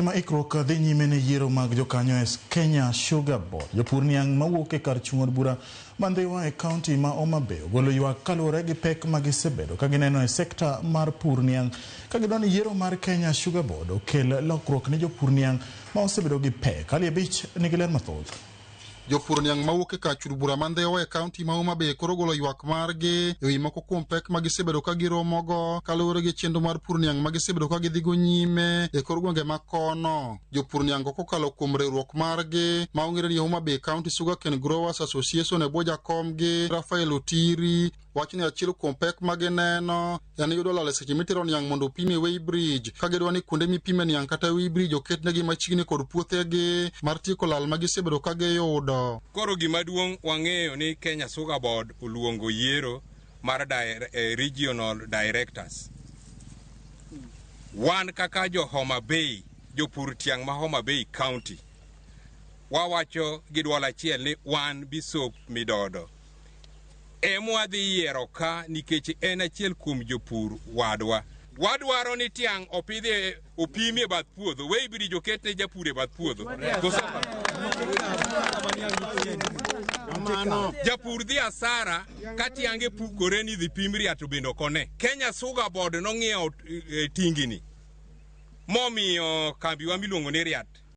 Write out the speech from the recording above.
Ma ikruok dhi nyime ne yiero mag jokanyo e Kenya Sugar Board. Jopur niang' mawuok e kar chung' od bura ma Ndhiwa e kaunti ma Homa Bay ogolo ywak kaluwore gi pek ma gisebedo ka gineno e sekta mar pur niang' ka gidwa ni yiero mar Kenya Sugar Board okel lokruok ne jopur niang' ma osebedo gi pek. Ali Abich nigi ler mathoth. Jopur niang' mawuok e kar chur bura ma Ndhiwa e kaunti ma Homa Bay koro ogolo ywak margi e wi moko kuom pek ma gisebedo ka giromogo kaluwore gi chenro mar pur niang' ma gisebedo ka gidhigo nyime e kor gwenge ma kono. Jopur niang' go kokalo kuom riwruok margi ma ong'ere ni Homa Bay County Sugarcane Growers Association e bwo jakomgi Rafael Otiri wacho ni achiel kuom pek ma gineno en yudo lal e seche mitero niang' mondo opim e weighbridge ka gidwa ni kuonde mipime niang' kata weighbridge oketnegi machiegni kod puothegi mar tieko lal ma gisebedo ka giyudo. Koro gima duong' wang'eyo ni Kenya Sugar Board oluongo yiero mar regional directors. Wan kaka jo Homa Bay, jopur tiang' ma Homa Bay County, wawacho gi dwol achiel ni wan Bisop Midodo emwadhi yiero ka nikech en achiel kuom jopur wadwa. Wadwaro ni tiang' opidhi opimi e bath puodho, weighbridge oket ne japur e bath puodho. Koso japur dhi asara ka tiange pukore ni dhi pim riat to bende ok one. Kenya Sugar Board nong'iewo tingini momiyo kambiwa miluongo ni Riat.